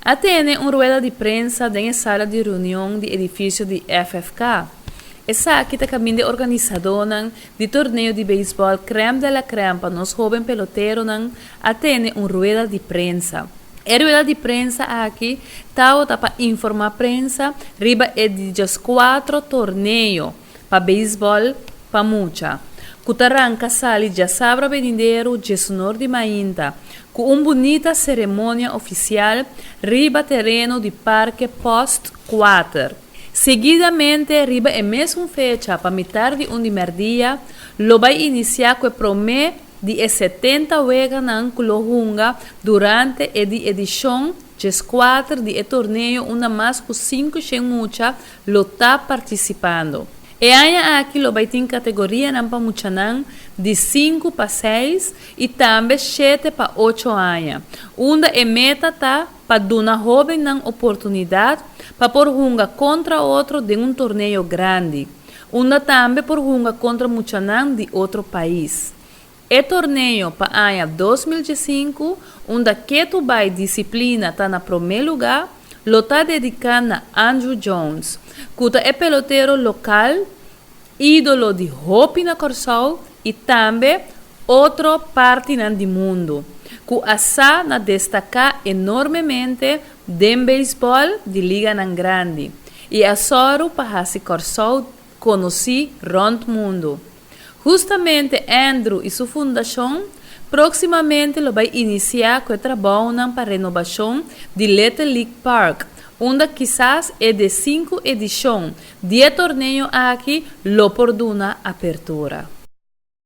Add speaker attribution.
Speaker 1: A tene un rueda di prensa den e sala di reunion di edifisio di FFK. Esaki ta kaminda e organisadónan di torneo di beisbòl Crème de la Crème pa nos hóben peloteronan a tene un rueda di prensa. E rueda di prensa aki tabata pa informá prensa riba e di djeskuatro torneo pa beisbòl pa mucha, ku ta ranka sali djasabra benidero djesnor di mainta ku un bunita seremonia ofisial riba tereno di Parke Post kuater. Seguidamente riba e mesun fecha pa mitar di un di mèrdia lo bai inisiá ku e promé di e 70 weganan ku lo hunga durante e di edishon 14 di e torneo unda mas ku 500 mucha lo ta partisipando. E aña aki lo bai tin kategorianan pa muchanan di 5 pa 6 i tambe 7 pa 8 aña, unda e meta ta pa duna hóbennan oportunidat pa por hunga kontra otro den un torneo grandi, unda tambe por hunga kontra muchanan di otro pais. E torneo pa aña 2005, unda ketu bai disiplina ta na promé lugá, lo ta dediká na Andruw Jones, ku ta e pelotero lokal, ídolo di hopi na Kòrsou i tambe otro partinan di mundu, ku a sa na destaká enormemente den beisbòl di liganan grandi i a sòru pa hasi Kòrsou konosí rònt mundu. Hustamente Andruw i su fundashon próksimamente lo bai inisiá ku e trabounan pa renobashon di Little League Park, unda kisas e di 5 edishon di e torneo aki lo por duna apertura.